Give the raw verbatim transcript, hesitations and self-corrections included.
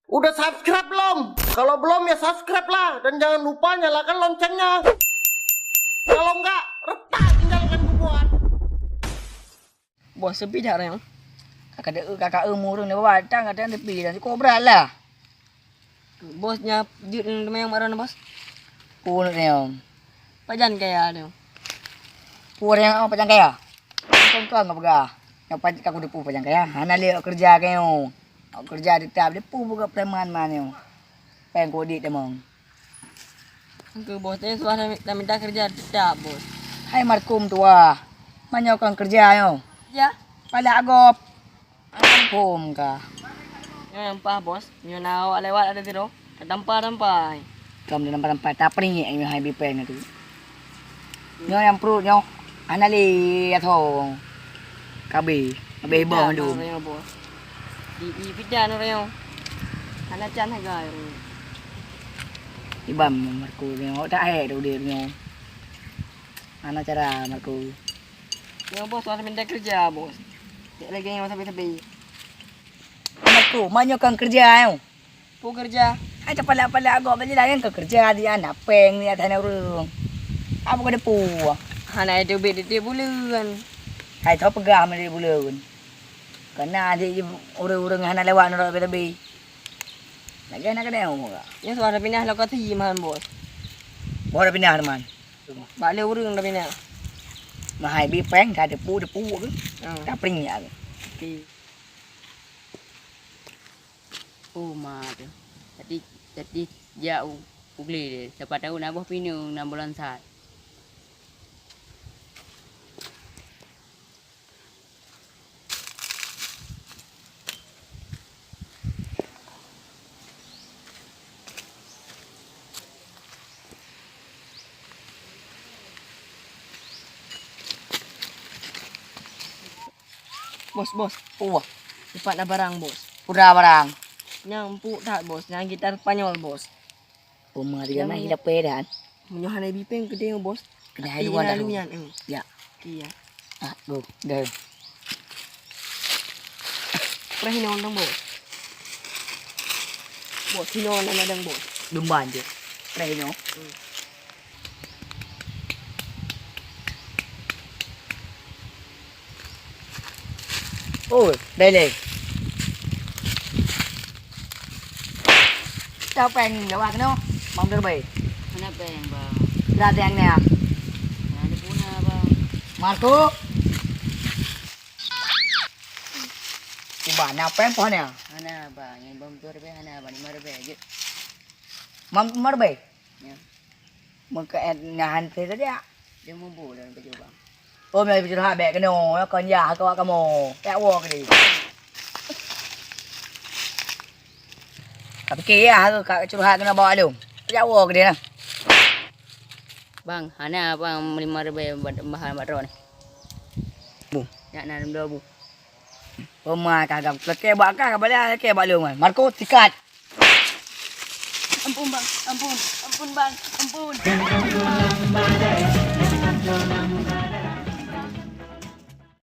Udah subscribe belum? Kalau belum ya subscribe lah dan jangan lupa nyalakan loncengnya. Kalau enggak, retak tinggalkan bubuan. Boh, sepi dak reung? Kakak deuh, kakak eu murung di bawah tang, kadang sepi dah. Cukup berat lah. Bos, nya jeuet teumanyong mak droeneuh, Bos. Peue teumanyong? Pajan kaya nyoe? Peue teumanyong pajan kaya? Kon-kon geupeugah. Nyoe pajan ka kuteupeu pajan kaya. Hana lé awak keureuja keu nyoe. Awak keureuja teutap, dipeue buka preman ma nyoe. Péng keu diet tamong. Engkeu, Bos, teuh suah taminta keureuja teutap, Bos. Hai markum tuah. Meunyoe kon keureuja nyoe. Ya. Palak gob. Phom ka. Nyoe nyang paih, Bos. Nyoe na awak lewat ada sidroe. Tatampa-tampa. Kam tatampa-tampa, tapeuringek nyoe hai bipeng tu. Nyoe nyang pruet nyoe. Hana lé asoe. Kabeh, kabeh boh tu. Nyoe, Bos. Di, di bidan nyoe. Hana can hareuga nyoe. Ibam Marco nyoe, tak hek tu dia nyoe. Hana cara Marco. Nyoe, Bos, masa pindah kerja, Bos. Cek lagèe nyoe sabe-sabe. Anakku, ma nyoe kon kerja nyoe. Peue kerja? Hai tapalak-palak agok bak jalan nyan kon kerja di anak péng ni atas anak ureueng. Apa kau depu? Hana itu bit di buleuen. Hai tho peugah meunan di buleuen. Kena adik ureueng-ureueng hana lewat nurot sabe-sabe. Lagèe anak keuneuk muka. Nyoe suara pindah lokasi man, Bos. Boh dah pindah teman. Bak lé ureueng dah pinah. Mahai bipeng ka depu-depu ke? Hmm. Ka pring ya ke? Pi. Oh, ma tu. Tadi, tadi jak u, u glé deh. Siapa tahu na boh pineung na bulan sat. Bos, bos. Wah. Cepat na barang, bos. Pura barang. Nyang empuk that, bos. Nyang gitar Spanyol, bos. Uma tiga mah hilang pedan. Meunyoe hana bipeng keudeh, bos. Kena hai luan dah. Nyan, eh. Ya. Iya. Ah, go. Dah. Preh hinoe dong, bos. Bos, hinoe na dong, bos. Dumban je. Preh hinoe. Hmm. Oh, dai lé. Tao péng lewat keunoe, Bang Derbai. Hana péng, Bang. Berarti yang ni ah. Hana puna, Bang. Marco. Ubah na péng poh ni ah. Hana, Bang. Yang Bang Derbai hana, Bang. Lima Derbai je. Mam, Marbai. Ya. Meukaén nyan han teuh saja. Dia mubu dalam baju bang. Oh, meu beucurhat bèk keunoe, kon yah keu awak kamoe. Payah woe keudeh. Ka pike yah keu ka curhat keunoe bak lôn. Payah woe keudeh nah. Bang, hana bang lima ribèe bahan bak droeneuh. Bu. Nyak na lôn dua bu. Peumaih ka gam. Lakèe bak kah, ka balèe lakèe bak lôn. Marco, sikat. Ampun, Bang. Ampun. Ampun, Bang. Ampun.